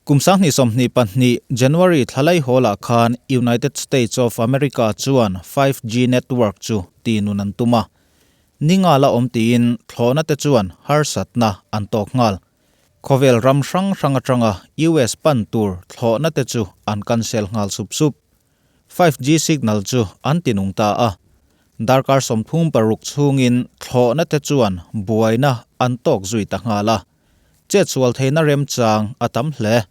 Kum 2022 January thla lai hawlah khan United States of America chuan 5G network chu tinun an tum a. Ninga la awm tiin thlawhna te chuan harsatna an tawk nghal. Khawvel ram hrang hrang atanga US pan tur thlawhna te chu an cancel nghal sup sup. 5G signal chu an tinung ta a. Darkar 36 chhungin thlawhna te chuan buaina an tawk zui ta nghal a. Chet sual theihna remchang a tam hle.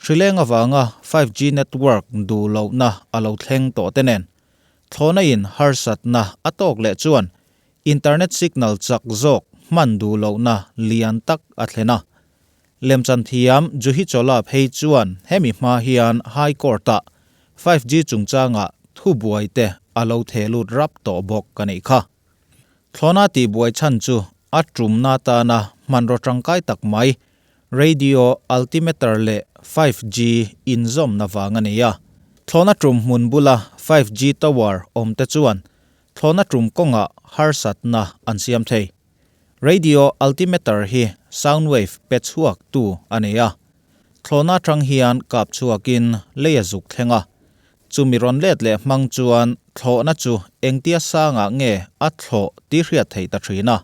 Hrileng awanga 5G network du lohna a lo thleng tawh te nen. Thlawhna in harsatna a tawk leh chuan internet signal chak zawk hman du lohna lian tak a thlen a. Lemchan thiam Juhi Chawla phei chuan hemi hma hian High Court ah 5G chungchanga thu buai te a lo thelut rap tawh bawk ka neih kha. Thlawhna tih buai chhan chu a tumna tana hmanraw tangkai tak mai radio altimeter leh 5G inzawmna wang a ni a. Thlawhna tum hmun bula 5G tower awm te chuan thlawhna tum kawnga harsatna an siam thei. Radio altimeter hi sound wave pe chhuak tu a ni a. Thlawhna tang hian kap chhuakin leia zuk thlenga. Chumi rawn let leh hmang chuan thlawhna chu engtia sanga nge a thlawh ti hriat thei ta thin a.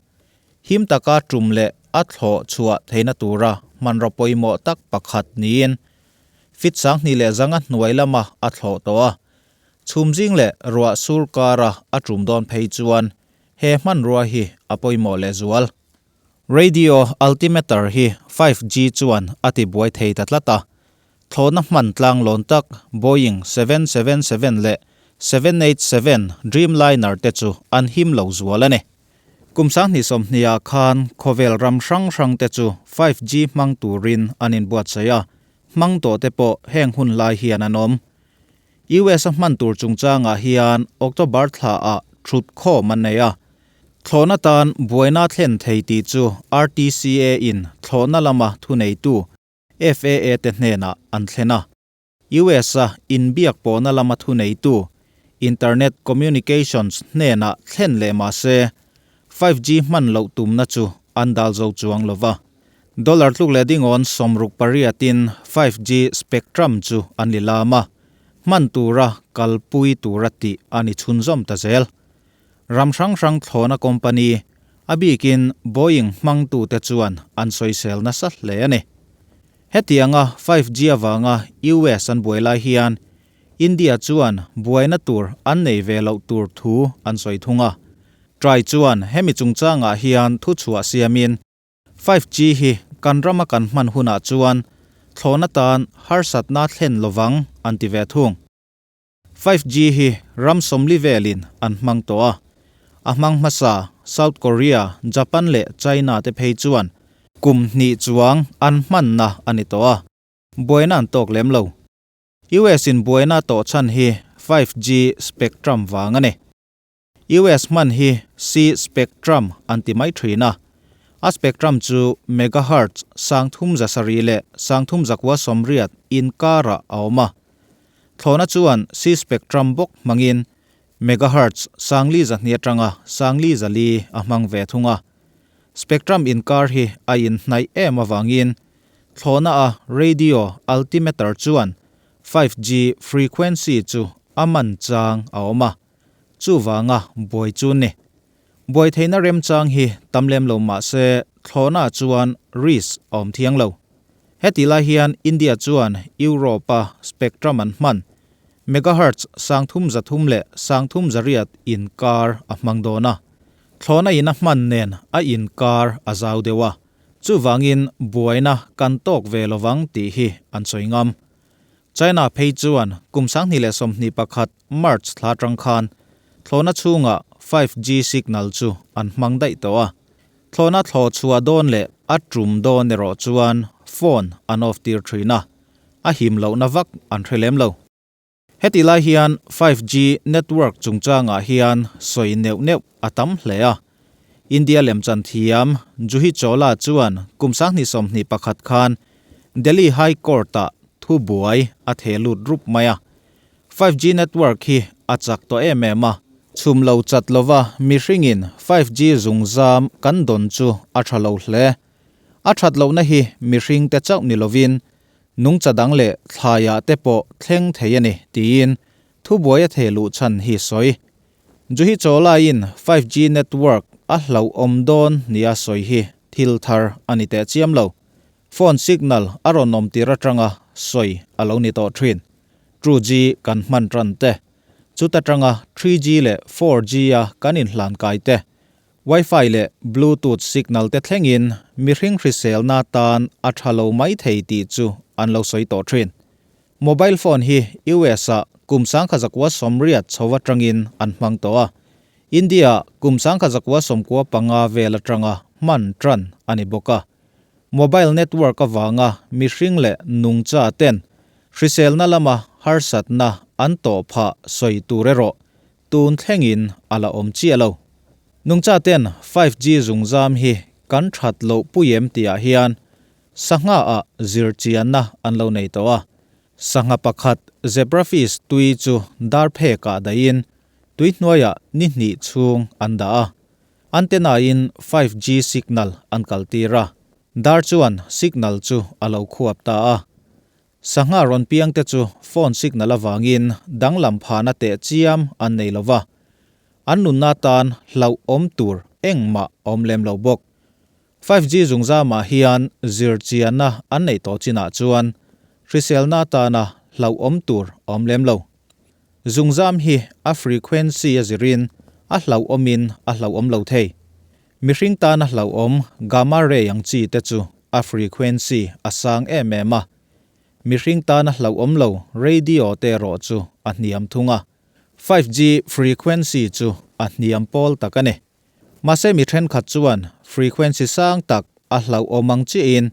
Him taka tum leh a thlawh chhuah theihna tura hmanraw pawimawh tak pakhat niin fit 2100 hnuai lama a thlawh tawh a. Chhum zing leh ruah sur kara a tum dawn phei chuan he hmanrua hi a pawimawh leh zual. Radio altimeter hi 5G chuan a ti buai thei ta tlat a. Thlawhna hman tlang lawn tak Boeing 777 leh 787 Dreamliner te chu an him lo zual a ni. Kum 2020 khan khawvel ram hrang hrang te chu 5G hmang turin an inbuat sei a. Hmang tawh te pawh heng hun lai hian an awm. US a hman tur chungchangah hian October thla a thut khawm an nei a. Thlawhna tan buaina thlen thei tih chu RTCA in thlawhna lama thu neitu FAA te hnenah an thlen a. US a inbiak pawhna lama thu neitu Internet Communications hnenah thlen leh mah se 5G hman loh tumna chu an dal zo chuang lova. Dollar tluk leh dingawn 68 in 5G spectrum chu an li lam a. Hman tura kalpui tura tih ani chhunzawm ta zel. Ram hrang hrang thlawhna company a bikin Boeing hmang tu te chuan an sawisel nasa hle a ni. Hetianga 5G awanga US an buai lai hian India chuan buaina tur an nei ve loh tur thu an sawi thung a. Trai chuan hemi chungchangah hian thu chhuah siamin 5G hi kan rama kan hman hunah chuan thlawhna tan harsatna thlen lovang an ti ve thung. 5G hi ram 40 velin an hmang tawh a. A hmang hmasa South Korea, Japan leh China te phei chuan kum hnih chuang an hmanna ani tawh a. Buaina an tawk lem lo. US in buaina tawh chan hi 5G spectrum wang ani. US hman hi C spectrum an ti mai thin a. A spectrum chu megahertz 370 leh 380 inkara a awm a. Thlawhna chuan C spectrum bawk hmangin megahertz 420 atanga 440 a hmang ve thung a. Spectrum inkar hi a inhnaih em awangin thlawhna a radio altimeter chuan 5G frequency chu a man chang a awm a. Chu wanga buai chu ni. Buai theihna remchang hi tamlem lo mah se thlawhna chuan risk a awm thiang lo. Heti lai hian India chuan Europe a spectrum an hman megahertz 330 leh 380 inkar a hmang dawn a. Thlawhna in a hman nen a inkar a zau deuh a. Chu wangin buaina kan tawk ve lovang tih hi an sawi ngam. China phei chuan kum 2021 March thla tang khan thlawhna chhunga 5G signal chu an hmang daih tawh a. Thlawhna thlawh chhuah dawn leh a tum dawn erawh chuan phone an off tir thin a. A him lohna vak an hre lem lo. Heti lai hian 5G network chungchangah hian sawi neuh neuh a tam hle a. India lemchan thiam Juhi Chawla chuan kum 2021 khan Delhi High Court ah thu buai a thelut rup mai a. 5G network hi a chak tawh em em a. Chhum lo chat lova mihringin 5G zungzam kan dawn chu a tha lo hle. A that lohna hi mihring te chauh ni lovin Nungcha dang leh thlaiah te pawh thleng thei a ni, tiin thubuai a theh luh chhan hi sawi. Juhi Chawlaiin 5G network a hlauhawm dawn nia sawi hi thil thar a ni teh chiam lo. Phone signal a rawn awm tir atanga sawi a lo ni tawh thin. 2G kan hman tan te, chuta tanga 3G leh 4G a kan inhlan kai te, Wi-Fi leh Bluetooth signal te thlengin mihring hriselna tan a tha lo mai thei tih chu an lo sawi tawh thin. Mobile phone hi US ah kum 1980 chho atangin an hmang tawh a, India ah kum 1995 vel atanga hman tan a ni bawk a. Mobile network avanga mihring leh nungcha ten hriselna lama harsatna an tawh phah sawi tur erawh tun thlengin a la awm chiah lo. Nungcha ten 5G zungzam hi kan that loh pui em tihah hian Sangha ah zir chianna an lo nei tawh a, sangha pakhat zebrafish tui chu dar phek ah dahin tui hnuaiah ni hnih chhung an dah a, antenna in 5G signal an kal tir a, dar chuan signal chu a lo khuap ta a. Sangha rawn piang te chu phone signal avangin danglam phahna teh chiam an nei lo va, an nunna tan hlauhawm tur engmah a awm lem lo bawk. 5G zungzamah hian zirchianna an neih tawh chinah chuan hriselna atana hlauhawm tur a awm lem lo. Zungzam hi a frequency a zirin a hlauhawmin a hlauhawm lo thei. Mihring tana hlauhawm gamma ray ang chi te chu a frequency a sang em em a. Mihring tana hlauhawm lo radio te erawh chu a hniam thung a. 5G frequency chu a hniam pawl tak a ni. Mahse mi thenkhat chuan frequency sang tak a hlauhawm ang chiahin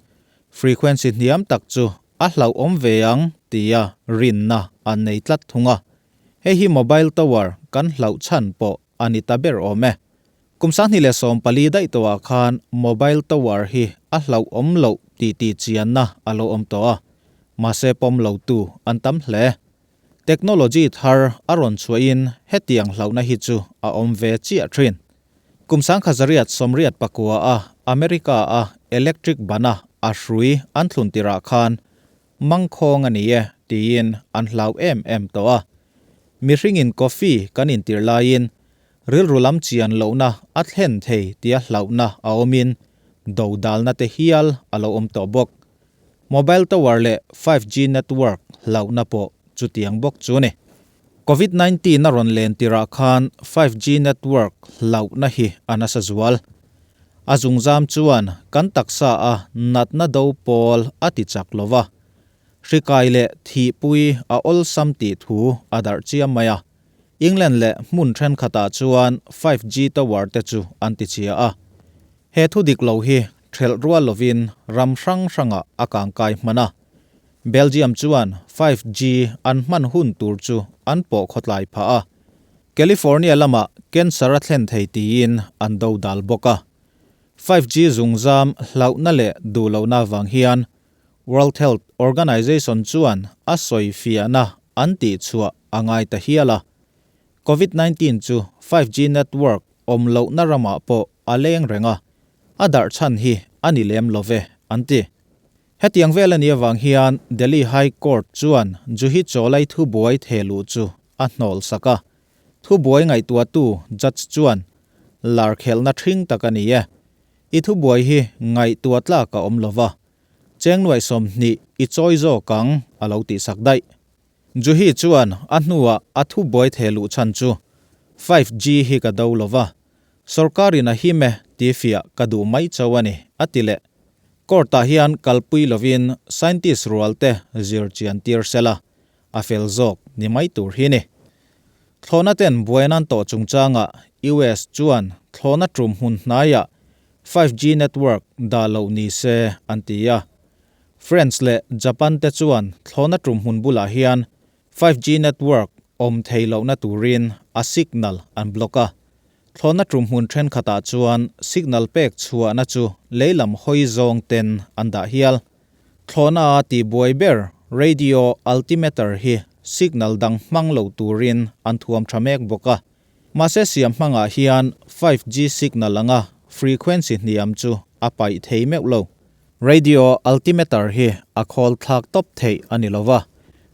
frequency hniam tak chu a hlauhawm ve ang tia rinna an nei tlat thung a. Hei hi mobile tower kan hlauh chhan pawh a ni ta ber awm e. Kum 2014 daih tawhah khan mobile tower hi a hlauhawm loh tih tih chianna a lo awm tawh a, mahse pawm lotu an tam hle. Technology thar a rawn chhuahin hetiang hlauhna hi chu a awm ve chiah thin. Kum 1989 a America a electric bana a hrui an thlun tirah khan mangkhawng a ni e tiin an hlau em em tawh a. Mihringin coffee kan intir laiin rilru lam chian lohna a thlen thei tia hlauhna a awmin dodalna te hial a lo awm tawh bawk. Mobile tower leh 5G network hlauhna pawh chutiang bawk chu a ni. Covid 19 a rawn len tirah khan 5G network hlauhna hi a nasa zual. A zungzam chuan kan taksa a natna do pawl a ti chak lo va, hri kai leh thihpui a awlsam tih thu a darh chiam mai a. England leh hmun thenkhatah chuan 5G tower te chu an ti chhia a. He thu dik lo hi ṭhelh rual lovin ram hrang hrangah a kangkai hman a. Belgium chuan 5G an hman hun tur chu an pawh khawtlai phah a. California lamah cancer a thlen thei tiin an do dal bawk a. 5G zungzam hlauhna leh duh lohna avang hian World Health Organization chuan a sawi fiahna an tihchhuah a ngai ta hial a. Covid 19 chu 5G network awm lohna ramah pawh a leng reng a, a darh chhan hi a ni lem lo ve, an ti. Hetiang vel a nih avang hian Delhi High Court chuan Juhi Chawlai thubuai thehluh chu a hnawl sak a. Thubuai ngaihtuahtu judge chuan, Lar khelhna ṭhing tak a ni e. I thubuai hi ngaihtuah tlak a awm lo va. Cheng nuaih 20 i chawi zawk ang, a lo tihsak daih. Juhi chuan a hnuah a thubuai theh luh chhan chu 5G hi ka do lo va, sorkarin a him e ti fiah ka duh mai chauh a ni, a ti leh. Court-ah hian kalpui lovin scientist rualte zir chian tir sela, a fel zawk ni mai tur hi ni. Thlawhna ten buain an tawh chungchangah US chuan thlawhna tum hmun hnaiah 5G network dah loh ni se an ti a. France leh Japan te chuan thlawhna tum hmun bulah hian 5G network awm thei lohna turin a signal an block a. Thlawhna tum hmun thenkhatah chuan signal pek chhuahna chu lei lam hawi zawng ten an dah hial. Thlawhna a tihbuai ber radio altimeter hi signal dang hmang lo turin an thuam tha mek bawk a. Mahse siam hmangah hian 5G signal anga frequency hniam chu a paih thei meuh lo. Radio altimeter hi a khawl thlak tawp theih a ni lova,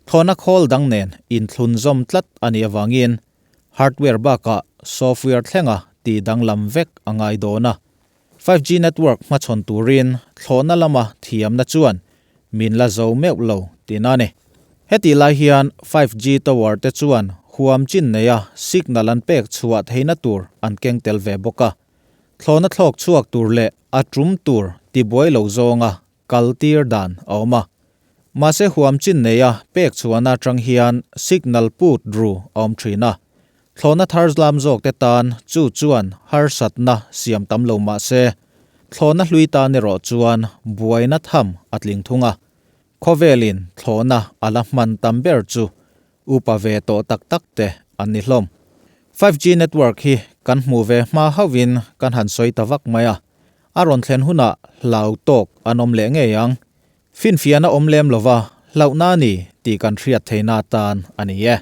thlawhna khawl dang nen inthlunzawm tlat a nih avangin hardware bakah software thlenga tih danglam vek a ngai dawn a. 5G network hmachhawn turin thlawhna lama thiamna chuan min la zo meuh lo tihna a ni. Hetih lai hian 5G tower te chuan huam chin neia signal an pek chhuah theihna tur an keng tel ve bawk a. Thlawhna thlawk chhuak tur leh a tum tur tibuai lo zawnga kal tir dan a awm a. Mahse huam chin neia pek chhuahna atang hian signal put ru a awm thin a. Thlawhna thar lam zawk te tan chu chuan harsatna siam tam lo mahse thlawhna hlui tan erawh chuan buaina tham a tling thung a. Khawvelin thlawhna a la hman tam ber chu upa ve tawh tak tak te an ni hlawm. 5G network hi kan hmuh ve hma hauhin kan han sawi ta vak mai a, a rawn thlen hunah hlau tawk an awm leh ngei ang. Finfiahna awm lem lova hlauhna a ni tih kan hriat theihna atan a ni e.